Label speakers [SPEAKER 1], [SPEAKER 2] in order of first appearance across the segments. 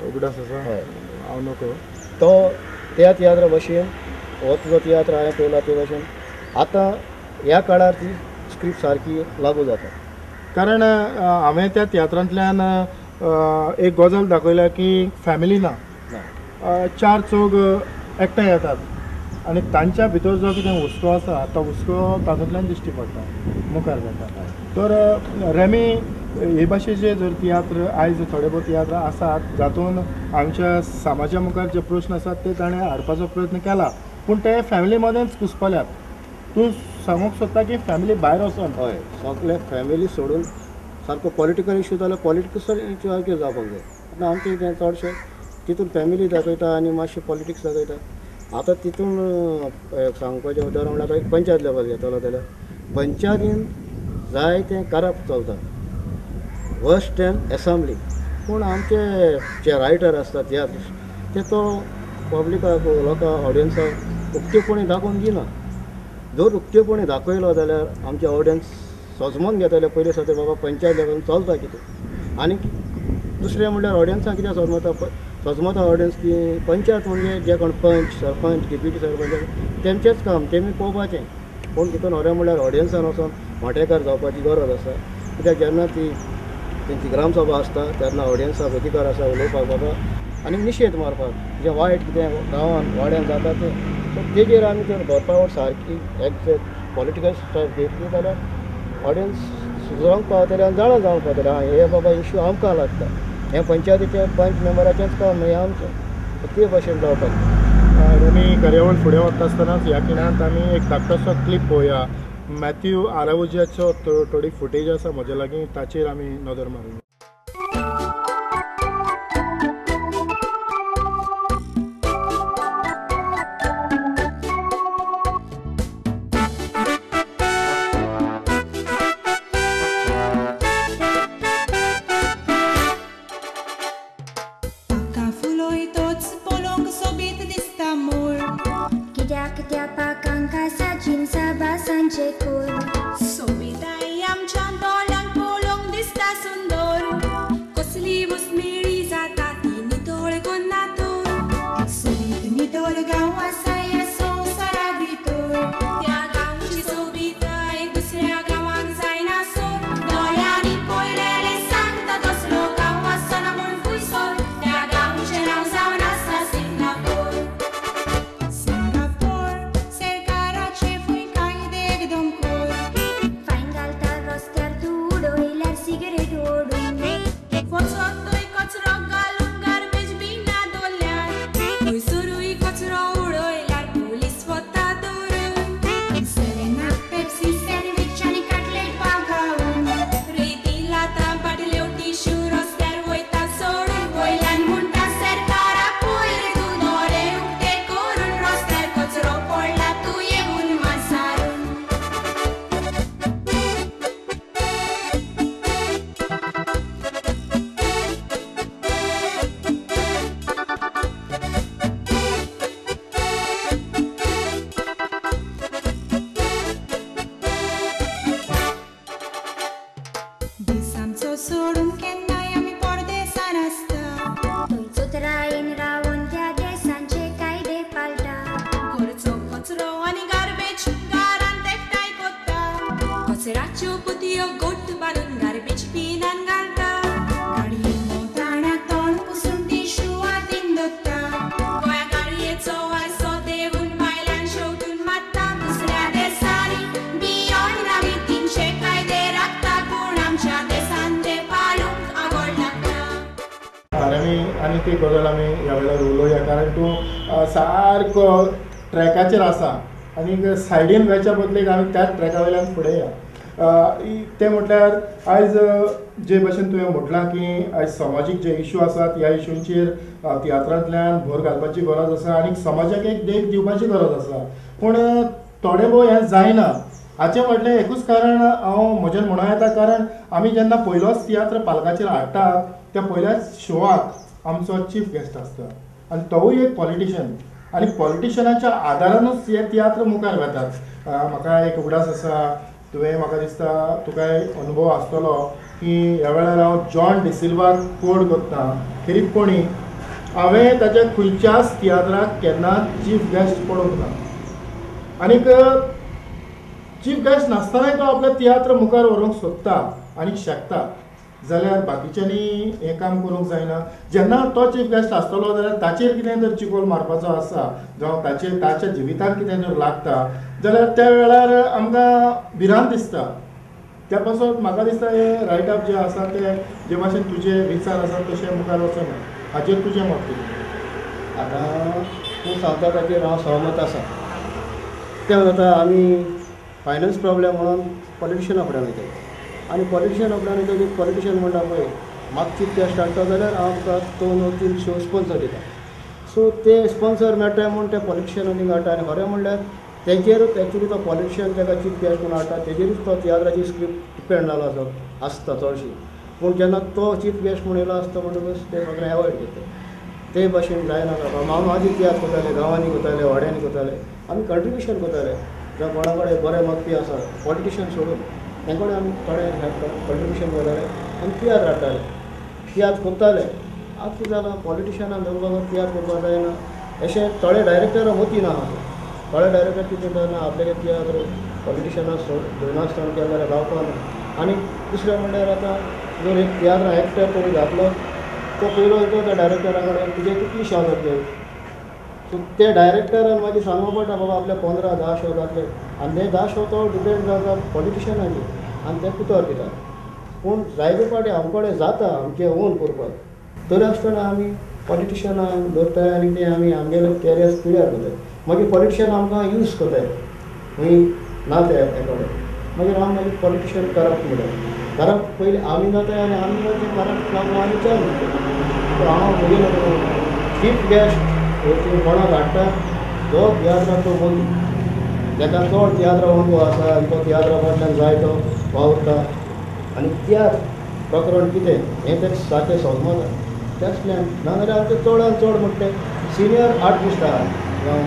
[SPEAKER 1] उगडास आसा, हांव नको
[SPEAKER 2] तो त्या तियात्रा भशेन हो तुजो तियात्र हांवें पळयला ते भशेन आतां ह्या काळार ती स्क्रिप्ट सारकी लागू जाता.
[SPEAKER 1] कारण हांवें त्या तियात्रांतल्यान एक गजाल दाखयल्या की फॅमिली ना, चार चौग एकठांय येतात आनी तांच्या भितर जो कितें हुस्को आसा तो हुस्को तातूंतल्यान दिश्टी पडटा, मुखार जाता. तर रेमी हे भाशेचे जर तियात्र आयज थोडे भोव तियात्र आसात जातून आमच्या समाजा मुखार जे प्रस्न आसात ते ताणें हाडपाचो प्रयत्न केला, पूण ते फॅमिली मदेंच घुसपल्यात. तूं सांगूंक सोदता की फॅमिली भायर वचोन?
[SPEAKER 2] हय, सगळे फॅमिली सोडून सारको पॉलिटिकल इशू जाल्यार पॉलिटिकल इशू सारके जावपाक जाय. आतां आमचें तें चडशें तितून फॅमिली दाखयता आनी मातशें पॉलिटिक्स दाखयता. आतां तितून सांगपाचें उदाहरण म्हणल्यार आतां एक पंचायत लेवल घेतलो जाल्यार पंचायतीन जाय तें करप चलता, वर्स्ट एन एसेंब्ली. पूण आमचे जे रायटर आसता तियात्र ते तो पब्लिकाक लोकांक ऑडियन्साक उक्तेपणी दाखोवन दिना. जर उक्तेपणी दाखयलो जाल्यार आमचे ऑडियन्स सजमोन घेतले पयले सते बाबा पंचायत लेवल चलता कितें. आनी दुसरें म्हणल्यार ऑडियन्साक कितें सजमता, सजमता ऑडियन्स की पंचायत म्हणजे जे कोण पंच सरपंच डेप्युटी सरपंच तेंचेंच काम तेमी पळोवपाचें. पूण तितून खरें म्हणल्यार ऑडियन्सान वचोन वांटेकार जावपाची गरज आसा. कित्याक जेन्ना ती तेंची ग्रामसभा आसता तेन्ना ऑडियन्साक अधिकार आसा उलोवपाक बाबा आनी निशेध मारपाक जें वायट कितें गांवान वाड्यान जाता तें. सो तेजेर आमी जर भरपावट सारकी एग्जॅक्ट पॉलिटिकल स्टेप घेतली जाल्यार ऑडियन्स सुदरोंक पावतले आनी जाणा जावंक पावतले आं हे बाबा इशू आमकां लागता, हें पंचायतीचें पंच मेंबराचेंच काम न्हय आमचें, ते भशेन जावपाक.
[SPEAKER 1] आमी कार्यावळ फुडें वता आसतनाच ह्या खिणांत आमी एक धाकटोसो क्लिप पळोवया. मॅथ्यू आरावजाचो थोडी फुटेज आसा म्हज्या लागीं, ताचेर आमी नदर मारुया. आनी ती गजाल आमी ह्या वेळार उलोवया, कारण तूं सारको ट्रॅकाचेर आसा आनी सायडीन वयच्या बदलेक आमी त्याच ट्रॅका वयल्यान फुडें या. तें म्हटल्यार आयज जे भशेन तुवें म्हटलां की आयज समाजीक जे इशू आसात ह्या इशूंचेर तियात्रांतल्यान भर घालपाची गरज आसा आनी समाजाक एक देख दिवपाची गरज आसा, पूण थोडे भोव हें जायना. हाचें फाटलें एकूच कारण हांव म्हज्यान म्हणूं येता, कारण आमी जेन्ना पयलोच तियात्र पालकाचेर हाडटात त्या पयल्याच शोआक आमचो चीफ गेस्ट आसता आनी तोवूय एक पॉलिटिशन, आनी पॉलिटिशनाच्या आदारानूच हे तियात्र मुखार वतात. म्हाका एक उगडास आसा, तुवें म्हाका दिसता तुकाय अनुभव आसतलो, की ह्या वेळार हांव जॉन डिसिल्वाक कोड करता. खेरीतपणी हांवें ताच्या खंयच्याच तियात्राक केन्नाच चीफ गेस्ट पळोवंक ना आनीक चीफ गेस्ट नासतनाय तो आपलो तियात्र मुखार व्हरूंक सोदता आनी शकता, जाल्यार बाकीच्यांनी हें काम करूंक जायना. जेन्ना तो चीफ गेस्ट आसतलो जाल्यार ताचेर कितें जर चिकोल मारपाचो आसा जावं ताचेर ताच्या जिविताक कितें जर लागता जाल्यार त्या वेळार आमकां भिरांत दिसता. त्या पासत म्हाका दिसता हे रायटअप जे आसा ते जे भाशेन तुजे विचार आसा तशें मुखार वचना. हाचेर तुजें मत कितें?
[SPEAKER 2] आतां तूं सांगता ताचेर हांव सहमत आसा. तें जाता आमी फायनान्स प्रॉब्लेम म्हणून पॉलिटिशियना फुड्यान वयताय आनी पॉलिटिशियना फुड्यान वयता. पॉलिटिशियन म्हणटा पळय म्हाका चीफ गेस्ट हाडटा जाल्यार हांव तुका 2 वा 3 शो स्पोन्सर दिता. सो ते स्पोन्सर मेळटा म्हूण ते पॉलिटिशियनांनी हाडटा आनी खरें म्हणल्यार तेजेरूच एक्चुली तो पॉलिटिशियन ताका चीफ गेस्ट म्हणून हाडटा तेजेरूच तो तियात्राची स्क्रिप्ट डिपेंड जालो आसता आसता चडशी. पूण जेन्ना तो चीफ गेस्ट म्हूण येयलो आसता म्हणटकच ते सगळें एवॉयड करता. ते भाशेन जायना बाबा. हांव आदी तियात्र करताले, गांवांनी करताले, वाड्यांनी करताले, आमी कंट्रिब्युशन करताले. जावं कोणा कडेन बरें मागपी आसा पॉलिटिशियन सोडून तें कडेन आमी थोडे कंट्रिब्युशन करताले आनी तियात्र हाडटाले, तियात्र करताले. आतां कितें जालां पॉलिटिशियनान धरपाक तियात्र करपाक जायना अशें थोडे डायरेक्टरां मती ना आसा. थोडे डायरेक्टर कितें जाता आपल्यागे तियात्र पॉलिटिशियनां धरनासतना केलें जाल्यार जावपा ना. आनी दुसरें म्हणल्यार आतां जर एक तियात्र एक्टर तरी घातलो तो पयलो वयता त्या डायरेक्टरा कडेन तुजे कितली शो जातले. सो ते डायरेक्टरान मागीर सांगूंक पडटा बाबा आपल्या 15-10 शो जातले आनी ते 10 शो तो डिपेंड जाता पॉलिटिशियनाचेर आनी ते कुतर दिता. पूण जायते फावटी आमचे कडेन जाता आमचें ओन करपाक, तरी आसतना आमी पॉलिटिशियनां धरताय आनी ते आमी आमगेले कॅरियर क्लियर करताय. मागीर पॉलिटिशियन आमकां यूज करताय खंय ना ते कडेन मागीर आमी मागीर पॉलिटिशियन करप्ट म्हणटा. करप्ट पयलीं आमी जाताय आनी आमी ते करप्ट जावन आमी चालू. हांव म्हजें चीफ गेस्ट कोणाक हाडटा जो तियात्राचो मोदी ताका चड तियात्रा अनुभव आसा आनी तो तियात्रा फाटल्यान जाय तो वावुरता आनी तियात्र प्रकरण कितें हें तें सारकें समजता त्याच ना जाल्यार आमचें चडान चड म्हणटा ते सिनियर आर्टिस्ट आहा जावं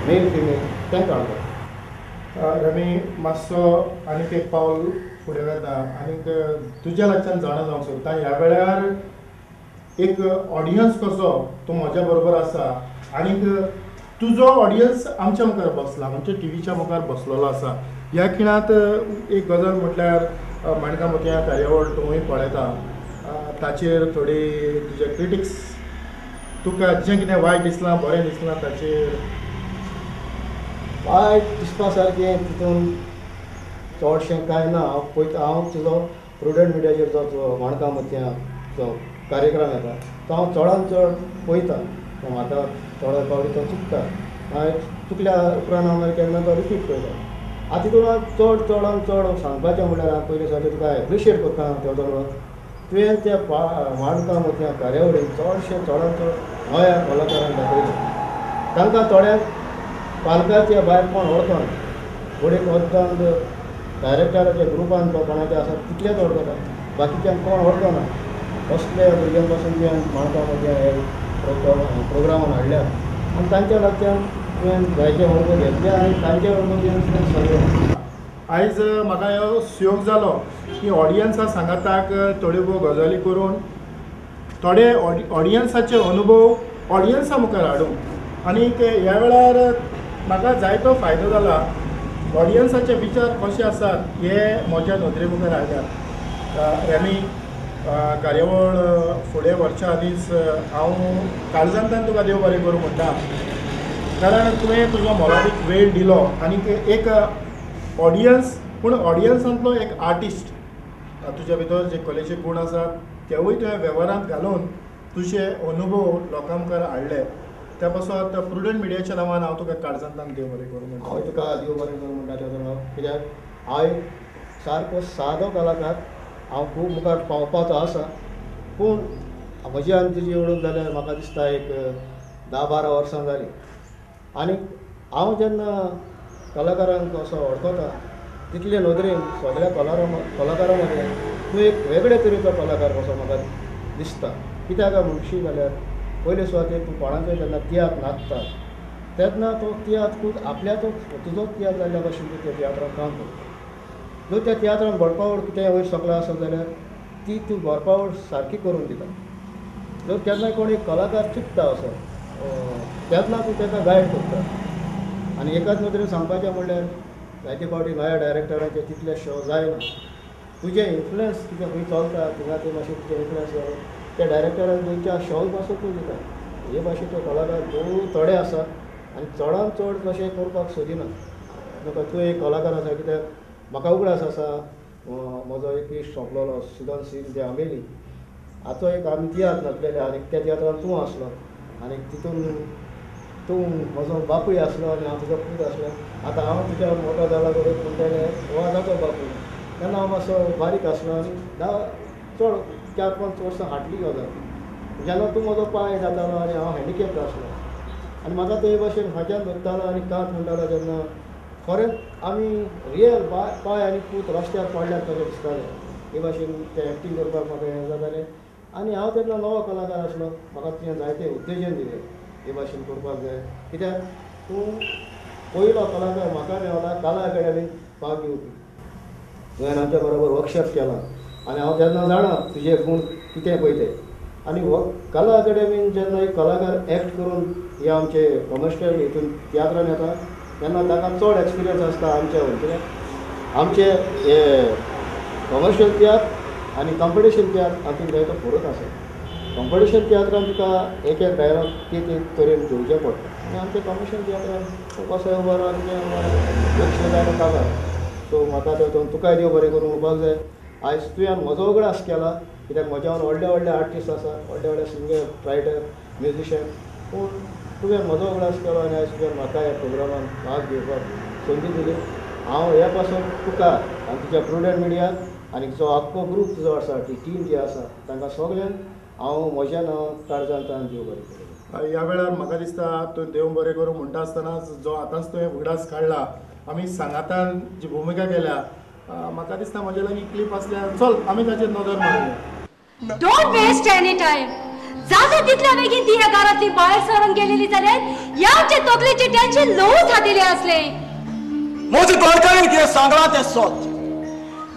[SPEAKER 2] मेल फिमेल तेंकां हाडटा.
[SPEAKER 1] रमी मातसो आनीक एक पावल फुडें वता आनीक तुज्या लागच्यान जाणा जावंक सोदता ह्या वेळार एक ऑडियन्स कसो तूं म्हज्या बरोबर आसा आनीक तुजो ऑडियन्स आमच्या मुखार बसला, आमच्या टिवीच्या मुखार बसलेलो आसा. ह्या खिणांत एक गजाल म्हटल्यार माणकां मोतयां कार्यावळ तूंय पळयता, ताचेर थोडी तुजे क्रिटिक्स तुका जें कितें वायट दिसलां बरें दिसलां ताचेर?
[SPEAKER 2] वायट दिसपा सारकें तितून चडशें कांय ना. हांव पळयता, हांव तुजो प्रुडंट मिडियाचेर जो तुजो माणकां मोतयांचो कार्यक्रम येता तो हांव चडान चड पळयता. म्हाका थोडे फावटी तो चुकता, मागीर चुकल्या उपरांत हांव मागीर केन्ना तो रिपीट करता. आतां तितून हांव चड चडान चड सांगपाचें म्हणल्यार हांव पयलीं सारकें तुका एप्रिशिएट करता हांव तेदोन तुवें त्या माणकां मोतयां कार्यावळीन चडशें चडान चड नव्या कलाकारांक दाखयलें. तांकां थोड्यांक पालकाच्या भायर कोण वळखना, थोडे वचदान डायरेक्टराच्या ग्रुपान तो कोणाचे आसा तितलेच वळखता, बाकीच्यांक कोण वळखना. असल्या भुरग्यां पासून तुवें माणकां मोतयां हे प्रोग्रामान हाडल्या आनी तांच्या लागच्यान तुवें जायते वळख घेतले आनी तांच्या वळख तुवें सगळें.
[SPEAKER 1] आयज म्हाका ह्यो सुयोग जालो की ऑडियन्सा सांगाताक थोड्यो भोव गजाली करून थोडे ऑडियन्साचे अनुभव ऑडियन्सा मुखार हाडूंक आनीक ह्या वेळार म्हाका जायतो फायदो जाला. ऑडियन्साचे विचार कशे आसात हे म्हज्या नदरे मुखार आयल्यात. रॅमी, कार्यावळ फुडें व्हरच्या आदींच हांव काळजांतल्यान तुका देव बरें करूं म्हणटा, कारण तुवें तुजो मोलादीक वेळ दिलो आनीक एक ऑडियन्स पूण ऑडियन्सांतलो एक आर्टिस्ट तुज्या भितर जे कलेचे गूण आसात तेवूय तुवें वेव्हारांत घालून तुजे अनुभव लोकां मुखार हाडले. त्या पासत प्रुडंट मिडियाच्या नांवान हांव तुका काळजांतल्यान देव बरें करूं म्हणटा.
[SPEAKER 2] हांव तुका देव बरें करूं म्हणटा तें कित्याक हांव सारको सादो कलाकार, हांव खूब मुखार पावपाचो आसा, पूण म्हजी आनी तुजी वळख जाल्यार म्हाका दिसता एक 10-12 वर्सां जालीं. आनी हांव जेन्ना कलाकारांक असो वळखता तितले नदरेन सगळ्या कलाकारां मदें तूं एक वेगळे तरेचो कलाकार कसो म्हाका दिसता. कित्याक म्हणशी जाल्यार पयले सुवातेर तूं कोणाचो जेन्ना तियात्र नाचता तेन्ना तो तियात्र खूब आपल्याचो तुजोच तियात्र जाल्ल्या भाशेन तूं त्या तियात्रान काम करता. जर त्या तियात्रान घडपावळ कितें वयर सकला आसत जाल्यार ती तूं भरपावळ सारकी करून दिता. जर केन्नाय कोण एक कलाकार चुकता असो तेन्ना तूं ताका गायड करता. आनी एकाच नदरेन सांगपाचें म्हणल्यार जायते फावटी नव्या डायरेक्टरांचे तितले शो जायना, तुजें इन्फ्लुयन्स तुजें खंय चलता थिंगा तें मातशें तुजें इन्फ्लुयन्स जालो त्या डायरेक्टरान 2-4 शो पासून तूं दिता. हे भाशेचे कलाकार भोव थोडे आसात आनी चडान चड तशें करपाक सोदिना. म्हाका तूं एक कलाकार आसा कित्याक म्हाका उगडास आसा म्हजो एक इश्ट सोंपलेलो सुदन सिंग जे आंबेली हाचो एक आमी तियात्र नाचलेले आनी त्या तियात्रान तूं आसलो आनी तितून तूं म्हजो बापूय आसलो आनी हांव तुजो पूत आसलो. आतां हांव तुज्या मोटो जाला बरोबर पूण तेणें हो जातो बापूय तेन्ना हांव मातसो बारीक आसलो आनी 10 चड 4-5 वर्सां हाडली गजाल जेन्ना तूं म्हजो पांय जातालो आनी हांव हँडिकॅप्ड आसलो आनी म्हाका ते भाशेन फाटल्यान धरतालो आनी कात म्हणटालो तेन्ना खरेंच आमी रियल पांय आनी पूत रस्त्यार पडल्यात कशें दिसतालें. हे भाशेन तें एक्टींग करपाक म्हाका हें जातालें आनी हांव तेन्ना नवो कलाकार आसलो, म्हाका तुवें जायते उत्तेजन दिलें हे भाशेन करपाक जाय कित्याक तूं पयलो कलाकार म्हाका मेवला कला अकादमीन भाग घेवपी. तुवें आमच्या बरोबर वर्कशॉप केला आनी हांव तेन्ना जाणा तुजे गूण कितें पळय ते. आनी कला अकादमीन जेन्ना एक कलाकार एक्ट करून हे आमचे कमर्शियल हितून तियात्रान येता तेन्ना ताका चड एक्सपिरियन्स आसता आमच्या कित्याक आमचे हे कमर्शियल तियात्र आनी कॉम्पिटिशन तियात्र हातूंत जायतो फरक आसा. कॉम्पिटिशन तियात्रान तुका एक एक डायलॉग ते ते तरेन घेवचें पडटा आनी आमच्या कमर्शियल तियात्रान कसोय उबो राव कितें उबो राव लक्ष जाल्यार काबार. सो म्हाका तेतून तुकाय देव बरें करूं म्हणपाक जाय. आयज तुवें म्हजो उगडास केला कित्याक म्हज्यान व्हडले व्हडले आर्टिस्ट आसा, व्हडले व्हडले सिंगर, रायटर, म्युजिशियन, पूण तुवें म्हजो उगडास केलो आनी आयज तुवें म्हाका ह्या प्रोग्रामान भाग घेवपाक संदी दिली. हांव हे पासून तुका आनी तुज्या प्रुडंट मिडियाक आनी जो आख्खो ग्रूप तुजो आसा, ती टीम जी आसा तांकां सगल्यांक हांव म्हज्या नांवान काळजान ताण देव बरें करूं.
[SPEAKER 1] ह्या वेळार म्हाका दिसता तूं देव बरें करूं म्हणटा आसतना जो आतांच तुवें उगडास काडला, आमी सांगातान जी भुमिका केल्या, म्हाका दिसता म्हज्या लागीं क्लिप आसल्यार चल आमी ताचेर नदर मारुया.
[SPEAKER 3] Don't waste any time. जाता तितल्या बेगीन ती ह्या घरांतली भायर सरून गेलेली जाल्यार ह्या आमचे तकलेचें टेन्शन ल्हवूच जातलें आसलें.
[SPEAKER 4] म्हजे घरकारीन कितें सांगलां तें सत.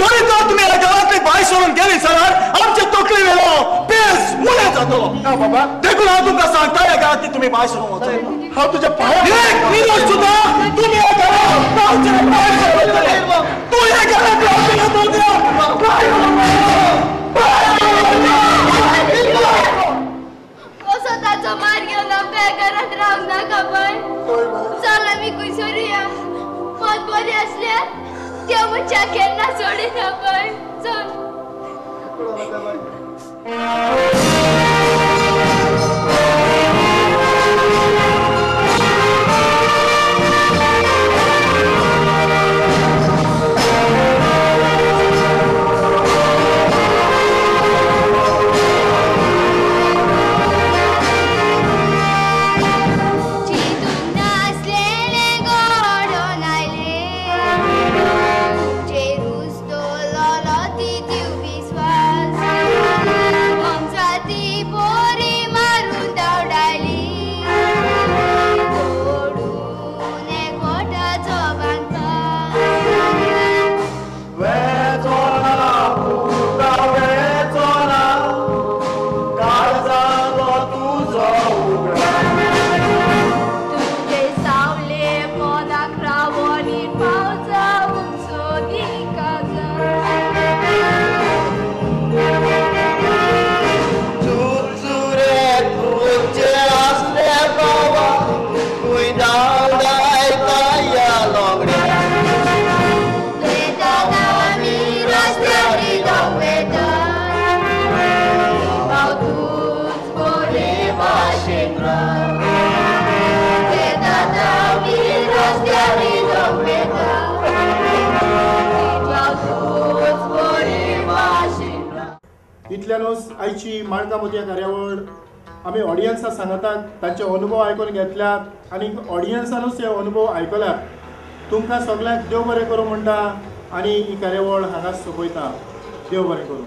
[SPEAKER 4] जरी तर तुमी ह्या घरांतली भायर सरून गेली जाल्यार आमचे तकले वेलो पेस उणें जातलो.
[SPEAKER 1] ना बाबा,
[SPEAKER 4] देखून हांव तुमकां सांगता ह्या घरांतली तुमी भायर सरून वचत.
[SPEAKER 1] हांव तुज्या पांयां
[SPEAKER 4] एक मिनट सुद्दां तुमी ह्या घरांत भायर सरून वतले. तूं ह्या घरांत
[SPEAKER 5] कसो ताचो मार घेवन आमकां ह्या घरांत रावंक नाका बाय. चल आमी खंय सरुया. मत बरी आसल्यार त्या मनशाक केन्ना सोडिना बाय. चल.
[SPEAKER 1] इतल्यानूच आयची माणकां मोतयां कार्यावळ आमी ऑडियन्सा सांगतात तांचे अनुभव आयकून घेतल्यात आनी ऑडियन्सानूच हे अनुभव आयकल्यात. तुमकां सगळ्यांक देव बरें करूं म्हणटा आनी ही कार्यावळ हांगाच सोंपयता. देव बरें करूं.